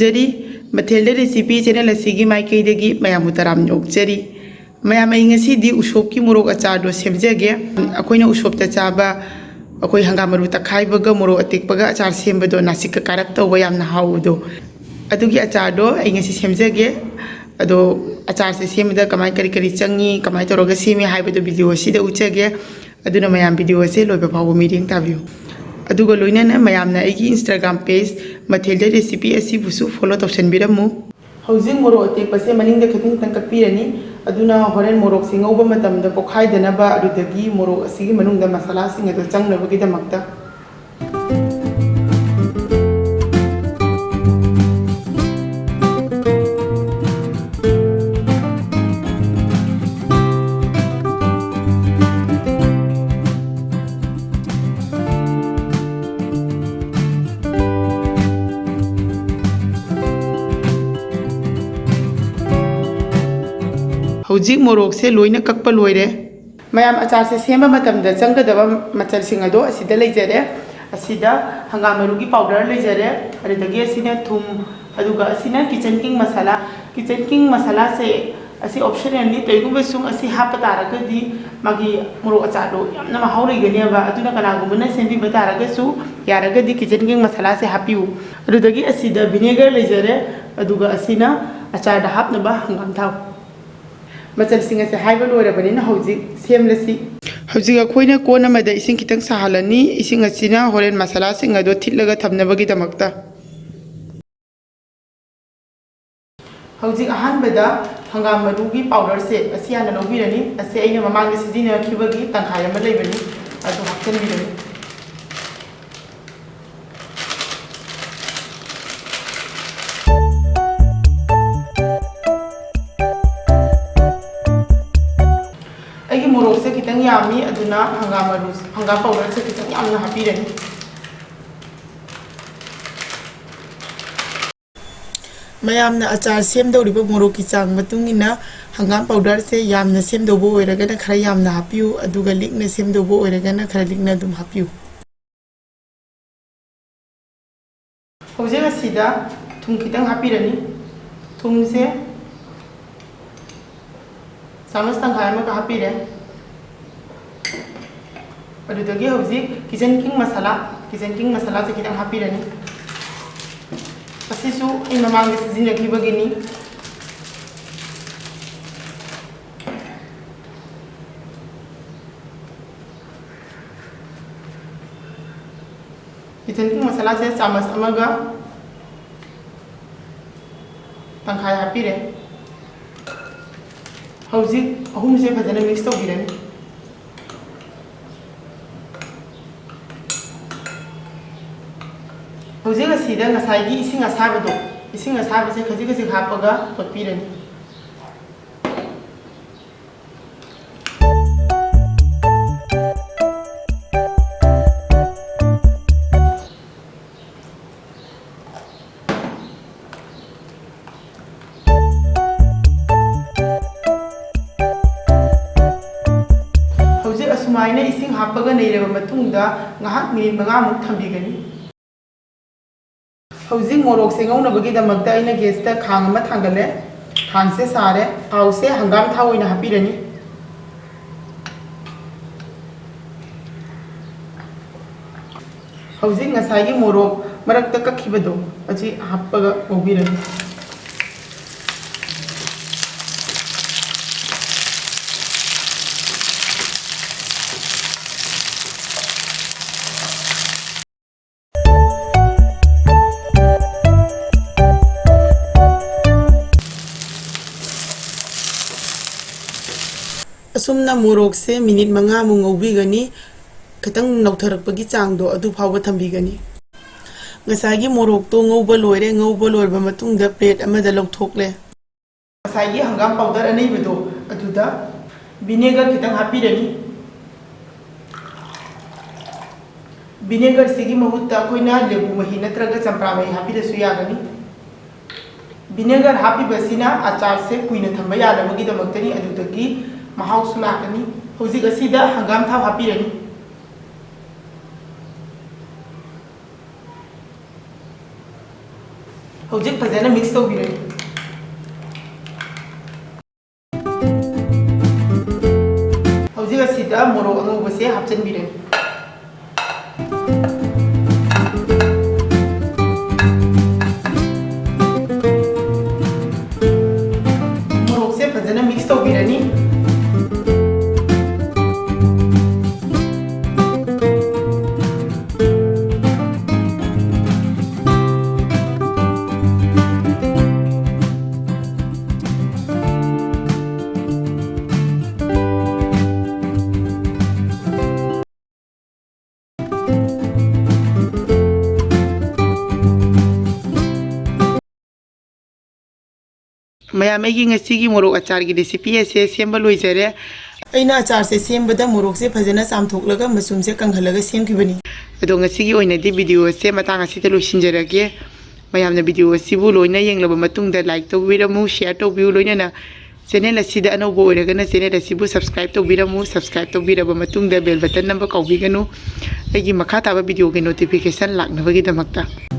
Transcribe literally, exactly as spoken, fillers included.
Zari. ꯃꯊꯦꯜꯗ recipe channel ꯑꯁꯤꯒꯤ ꯃꯥꯏꯀꯩꯗꯒꯤ ꯃꯌꯥꯝꯕꯨ ꯇꯔꯥꯝꯅ ꯑꯣꯛꯆꯔꯤ꯫ ꯃꯌꯥꯝ, ꯑꯩ ꯉꯁꯤꯗꯤ ꯎꯁꯣꯞꯀꯤ ꯃꯣꯔꯣꯛ ꯑꯆꯥꯔꯗꯣ ꯁꯦꯝꯖꯒꯦ꯫ ꯑꯩꯈꯣꯏꯅ ꯎꯁꯣꯞꯇ ꯆꯥꯕ ꯑꯩꯈꯣꯏ ꯍꯪꯒꯥꯝ ꯃꯔꯨ ꯇꯛꯈꯥꯏꯕꯒ ꯃꯣꯔꯣꯛ ꯑꯇꯦꯛꯄꯒ ꯑꯆꯥꯔ ꯁꯦꯝꯕꯗꯣ, ꯅꯥꯁꯤꯛꯀ ꯀꯥꯔꯞ ꯇꯧꯕ, ꯌꯥꯝꯅ ꯍꯥꯎꯕꯗꯣ, ꯑꯗꯨꯒꯤ ꯑꯆꯥꯔꯗꯣ ꯑꯩ ꯉꯁꯤ ꯁꯦꯝꯖꯒꯦ꯫ ꯑꯗꯣ ꯑꯆꯥꯔꯁꯦ ꯁꯦꯝꯕꯗ ꯀꯃꯥꯏ, ꯀꯔꯤ ꯀꯔꯤ ꯆꯪꯉꯤ, ꯀꯃꯥꯏꯅ ꯇꯧꯔꯒ ꯁꯦꯝꯃꯤ ꯍꯥꯏꯕꯗꯣ ꯚꯤꯗꯤꯑꯣ ꯑꯁꯤꯗ ꯎꯠꯆꯒꯦ꯫ ꯑꯗꯨꯅ ꯃꯌꯥꯝ ꯚꯤꯗꯤꯑꯣ ꯑꯁꯦ ꯂꯣꯏꯕ ꯐꯥꯎꯕ ꯃꯤꯠꯌꯦꯡ ꯇꯥꯕꯤꯌꯨ꯫ ꯑꯗꯨꯒ ꯂꯣꯏꯅꯅ ꯃꯌꯥꯝꯅ ꯑꯩꯒꯤ Instagram page ꯃꯊꯦꯜꯗ ꯔꯦꯁꯤꯄꯤ ꯑꯁꯤꯕꯨꯁꯨ ꯐꯣꯂꯣ ꯇꯧꯁꯟꯕꯤꯔꯝꯃꯨ꯫ ꯍꯧꯖꯤꯛ ꯃꯣꯔꯣꯛ ꯑꯇꯦꯛꯄꯁꯦ ꯃꯅꯤꯡꯗ ꯈꯤꯇꯪ ꯈꯤꯇꯪ ꯀꯛꯄꯤꯔꯅꯤ꯫ ꯑꯗꯨꯅ ꯍꯣꯔꯦꯟ ꯃꯣꯔꯣꯛꯁꯦ ꯉꯧꯕ ꯃꯇꯝꯗ ꯄꯣꯛꯈꯥꯏꯗꯅꯕ, ꯑꯗꯨꯗꯒꯤ ꯃꯣꯔꯣꯛ ꯑꯁꯤꯒꯤ ꯃꯅꯨꯡꯗ ꯃꯁꯥꯂꯥꯁꯤꯡ ꯑꯗꯨ ꯆꯪꯅꯕꯒꯤꯗꯃꯛꯇ꯫ ꯍꯧꯖꯤꯛ ꯃꯣꯔꯣꯛꯁꯦ ꯂꯣꯏꯅ ꯀꯛꯄ ꯂꯣꯏꯔꯦ꯫ ꯃꯌꯥꯝ, ꯑꯆꯥꯔꯁꯦ ꯁꯦꯝꯕ ꯃꯇꯝꯗ ꯆꯪꯒꯗꯕ ꯃꯆꯜꯁꯤꯡ ꯑꯗꯣ ꯑꯁꯤꯗ ꯂꯩꯖꯔꯦ꯫ ꯑꯁꯤꯗ ꯍꯪꯒꯥꯝ ꯃꯔꯨꯒꯤ ꯄꯥꯎꯗꯔ ꯂꯩꯖꯔꯦ, ꯑꯗꯨꯗꯒꯤ ꯑꯁꯤꯅ ꯊꯨꯝ, ꯑꯗꯨꯒ ꯑꯁꯤꯅ kitchen king ꯃꯁꯥꯂꯥ꯫ Kitchen king ꯃꯁꯥꯂꯥꯁꯦ ꯑꯁꯤ optionalꯅꯤ꯫ ꯀꯔꯤꯒꯨꯝꯕ ꯁꯨꯝ ꯑꯁꯤ ꯍꯥꯞꯄ ꯇꯥꯔꯒꯗꯤ ꯃꯥꯒꯤ ꯃꯣꯔꯣꯛ ꯑꯆꯥꯔꯗꯣ ꯌꯥꯝꯅ ꯃꯍꯥꯎ ꯂꯩꯒꯅꯦꯕ꯫ ꯑꯗꯨꯅ ꯀꯅꯥꯒꯨꯝꯕꯅ ꯁꯦꯝꯕꯤꯕ ꯇꯥꯔꯒꯁꯨ, ꯌꯥꯔꯒꯗꯤ kitchen king ꯃꯁꯥꯂꯥꯁꯦ ꯍꯥꯞꯄꯤꯌꯨ꯫ ꯑꯗꯨꯗꯒꯤ ꯑꯁꯤꯗ vinegar ꯂꯩꯖꯔꯦ, ꯑꯗꯨꯒ ꯑꯁꯤꯅ ꯑꯆꯥꯔꯗ ꯍꯥꯞꯅꯕ ꯍꯪꯒꯥꯝ ꯊꯥꯎ꯫ ꯃꯆꯜꯁꯤꯡ ꯑꯁꯦ ꯍꯥꯏꯕ ꯂꯣꯏꯔꯕꯅꯤꯅ ꯍꯧꯖꯤꯛ ꯁꯦꯝꯂꯁꯤ꯫ ꯍꯧꯖꯤꯛ ꯑꯩꯈꯣꯏꯅ ꯀꯣꯟ ꯑꯃꯗ ꯏꯁꯤꯡ ꯈꯤꯇꯪ ꯁꯥꯍꯜꯂꯅꯤ꯫ ꯏꯁꯤꯡ ꯑꯁꯤꯅ ꯍꯣꯔꯦꯟ ꯃꯁꯥꯂꯥꯁꯤꯡ ꯑꯗꯣ ꯊꯤꯠꯂꯒ ꯊꯝꯅꯕꯒꯤꯗꯃꯛꯇ꯫ ꯍꯧꯖꯤꯛ ꯑꯍꯥꯟꯕꯗ ꯍꯪꯒꯥꯝ ꯃꯔꯨꯒꯤ ꯄꯥꯎꯗꯔꯁꯦ ꯑꯁꯤ ꯍꯥꯟꯅ ꯂꯧꯕꯤꯔꯅꯤ꯫ ꯑꯁꯤ ꯑꯩꯅ ꯃꯃꯥꯡꯗ ꯁꯤꯖꯤꯟꯅꯈꯤꯕꯒꯤ ꯇꯪꯈꯥꯏ ꯑꯃ ꯂꯩꯕꯅꯤ, ꯑꯗꯨ ꯍꯥꯞꯆꯤꯟꯕꯤꯔꯅꯤ꯫ ꯑꯩꯒꯤ ꯃꯣꯔꯣꯛꯁꯦ ꯈꯤꯇꯪ ꯌꯥꯝꯃꯤ, ꯑꯗꯨꯅ ꯍꯪꯒꯥꯝ ꯃꯔꯨ, ꯍꯪꯒꯥꯝ ꯄꯥꯎꯗꯔꯁꯦ ꯈꯤꯇꯪ ꯌꯥꯝꯅ ꯍꯥꯞꯄꯤꯔꯅꯤ꯫ ꯃꯌꯥꯝꯅ ꯑꯆꯥꯔ ꯁꯦꯝꯗꯧꯔꯤꯕ ꯃꯣꯔꯣꯛꯀꯤ ꯆꯥꯡ ꯃꯇꯨꯡ ꯏꯟꯅ ꯍꯪꯒꯥꯝ ꯄꯥꯎꯗꯔꯁꯦ ꯌꯥꯝꯅ ꯁꯦꯝꯗꯧꯕ ꯑꯣꯏꯔꯒꯅ ꯈꯔ ꯌꯥꯝꯅ ꯍꯥꯞꯄꯤꯌꯨ, ꯑꯗꯨꯒ ꯂꯤꯛꯅ ꯁꯦꯝꯗꯧꯕ ꯑꯣꯏꯔꯒꯅ ꯈꯔ ꯂꯤꯛꯅ ꯑꯗꯨꯝ ꯍꯥꯞꯄꯤꯌꯨ꯫ ꯍꯧꯖꯤꯛ ꯑꯁꯤꯗ ꯊꯨꯝ ꯈꯤꯇꯪ ꯍꯥꯞꯄꯤꯔꯅꯤ꯫ ꯊꯨꯝꯁꯦ ꯆꯥꯃꯁ ꯇꯪꯈꯥꯏ ꯑꯃꯒ ꯍꯥꯞꯄꯤꯔꯦ꯫ ꯑꯗꯨꯗꯒꯤ ꯍꯧꯖꯤꯛ kitchen king masala, kitchen king masalaꯁꯦ ꯈꯤꯇꯪ ꯍꯥꯞꯄꯤꯔꯅꯤ꯫ ꯑꯁꯤꯁꯨ ꯑꯩ ꯃꯃꯥꯡꯗ ꯁꯤꯖꯤꯟꯅꯈꯤꯕꯒꯤꯅꯤ꯫ Kitchen king masalaꯁꯦ ꯆꯥꯃꯁ ꯑꯃꯒ ꯇꯪꯈꯥꯏ ꯍꯥꯞꯄꯤꯔꯦ꯫ ꯍꯧꯖꯤꯛ ꯑꯍꯨꯝꯁꯦ ꯐꯖꯅ mix ꯇꯧꯕꯤꯔꯅꯤ꯫ ꯍꯧꯖꯤꯛ ꯑꯁꯤꯗ ꯉꯁꯥꯏꯒꯤ ꯏꯁꯤꯡ ꯑꯁꯥꯕꯗꯣ, ꯏꯁꯤꯡ ꯑꯁꯥꯕꯁꯦ ꯈꯖꯤꯛ ꯈꯖꯤꯛ ꯍꯥꯞꯄꯒ ꯇꯣꯠꯄꯤꯔꯅꯤ꯫ ꯍꯧꯖꯤꯛ ꯑꯁꯨꯃꯥꯏꯅ ꯏꯁꯤꯡ ꯍꯥꯞꯄꯒ ꯅꯩꯔꯕ ꯃꯇꯨꯡꯗ ꯉꯥꯏꯍꯥꯛ ꯃꯤꯅꯤꯠ ꯃꯉꯥꯃꯨꯛ ꯊꯝꯕꯤꯒꯅꯤ꯫ ꯍꯧꯖꯤꯛ ꯃꯣꯔꯣꯛꯁꯦ ꯉꯧꯅꯕꯒꯤꯗꯃꯛꯇ ꯑꯩꯅ gas ꯇ ꯈꯥꯡ ꯑꯃ ꯊꯥꯡꯒꯠꯂꯦ꯫ ꯈꯥꯡꯁꯦ ꯁꯥꯔꯦ꯫ ꯊꯥꯎꯁꯦ ꯍꯪꯒꯥꯝ ꯊꯥꯎ ꯑꯣꯏꯅ ꯍꯥꯞꯄꯤꯔꯅꯤ꯫ ꯍꯧꯖꯤꯛ ꯉꯁꯥꯏꯒꯤ ꯃꯣꯔꯣꯛ ꯃꯔꯛꯇ ꯀꯛꯈꯤꯕꯗꯣ ꯑꯁꯤ ꯍꯥꯞꯄꯒ ꯉꯧꯕꯤꯔꯅꯤ꯫ ꯑꯁꯨꯝꯅ ꯃꯣꯔꯣꯛꯁꯦ ꯃꯤꯅꯤꯠ ꯃꯉꯥꯃꯨꯛ ꯉꯧꯕꯤꯒꯅꯤ꯫ ꯈꯤꯇꯪ ꯅꯧꯊꯔꯛꯄꯒꯤ ꯆꯥꯡꯗꯣ ꯑꯗꯨ ꯐꯥꯎꯕ ꯊꯝꯕꯤꯒꯅꯤ꯫ ꯉꯁꯥꯏꯒꯤ ꯃꯣꯔꯣꯛꯇꯣ ꯉꯧꯕ ꯂꯣꯏꯔꯦ꯫ ꯉꯧꯕ ꯂꯣꯏꯔꯕ ꯃꯇꯨꯡꯗ plate ꯑꯃꯗ ꯂꯧꯊꯣꯛꯂꯦ꯫ ꯉꯁꯥꯏꯒꯤ ꯍꯪꯒꯥꯝ powder ꯑꯅꯩꯕꯗꯣ ꯑꯗꯨꯗ vinegar ꯈꯤꯇꯪ ꯍꯥꯞꯄꯤꯔꯅꯤ꯫ Vinegar ꯁꯤꯒꯤ ꯃꯍꯨꯠꯇ ꯑꯩꯈꯣꯏꯅ ꯂꯦꯕꯨ ꯃꯍꯤ ꯅꯠꯇ꯭ꯔꯒ ꯆꯝꯄ꯭ꯔꯥ ꯃꯍꯤ ꯍꯥꯞꯄꯤꯔꯁꯨ ꯌꯥꯒꯅꯤ꯫ Vinegar ꯍꯥꯞꯄꯤꯕꯁꯤꯅ ꯑꯆꯥꯔꯁꯦ ꯀꯨꯏꯅ ꯊꯝꯕ ꯌꯥꯅꯕꯒꯤꯗꯃꯛꯇꯅꯤ꯫ ꯑꯗꯨꯗꯒꯤ ꯃꯍꯥꯎꯁꯨ ꯂꯥꯛꯀꯅꯤ꯫ ꯍꯧꯖꯤꯛ ꯑꯁꯤꯗ ꯍꯪꯒꯥꯝ ꯊꯥꯎ ꯍꯥꯞꯄꯤꯔꯅꯤ꯫ ꯍꯧꯖꯤꯛ ꯐꯖꯅ ꯃꯤꯛꯁ ꯇꯧꯕꯤꯔꯅꯤ꯫ ꯍꯧꯖꯤꯛ ꯑꯁꯤꯗ ꯃꯣꯔꯣꯛ ꯑꯉꯧꯕꯁꯦ ꯍꯥꯞꯆꯤꯟꯕꯤꯔꯅꯤ꯫ ꯃꯣꯔꯣꯛꯁꯦ ꯐꯖꯅ ꯃꯤꯛꯁ ꯇꯧꯕꯤꯔꯅꯤ꯫ ꯃꯌꯥꯝ, ꯑꯩꯒꯤ ꯉꯁꯤꯒꯤ ꯃꯣꯔꯣꯛ ꯑꯆꯥꯔꯒꯤ recipe ꯑꯁꯦ ꯁꯦꯝꯕ ꯂꯣꯏꯖꯔꯦ꯫ ꯑꯩꯅ ꯑꯆꯥꯔꯁꯦ ꯁꯦꯝꯕꯗ ꯃꯣꯔꯣꯛꯁꯦ ꯐꯖꯅ ꯆꯥꯝꯊꯣꯛꯂꯒ ꯃꯆꯨꯝꯁꯦ ꯀꯪꯍꯜꯂꯒ ꯁꯦꯝꯈꯤꯕꯅꯤ꯫ ꯑꯗꯣ ꯉꯁꯤꯒꯤ ꯑꯣꯏꯅꯗꯤ video ꯑꯁꯦ ꯃꯇꯥꯡ ꯑꯁꯤꯗ ꯂꯣꯏꯁꯤꯟꯖꯔꯒꯦ꯫ ꯃꯌꯥꯝꯅ video ꯑꯁꯤꯕꯨ ꯂꯣꯏꯅ ꯌꯦꯡꯂꯕ ꯃꯇꯨꯡꯗ like ꯇꯧꯕꯤꯔꯝꯃꯨ, share ꯇꯧꯕꯤꯌꯨ, ꯂꯣꯏꯅꯅ channel ꯑꯁꯤꯗ ꯑꯅꯧꯕ ꯑꯣꯏꯔꯒꯅ channel ꯑꯁꯤꯕꯨ subscribe ꯇꯧꯕꯤꯔꯝꯃꯨ꯫ Subscribe ꯇꯧꯕꯤꯔꯕ ꯃꯇꯨꯡꯗ bell button ꯅꯝꯕ ꯀꯥꯎꯕꯤꯒꯅꯨ, ꯑꯩꯒꯤ ꯃꯈꯥ ꯇꯥꯕ videoꯒꯤ notification ꯂꯥꯛꯅꯕꯒꯤꯗꯃꯛꯇ꯫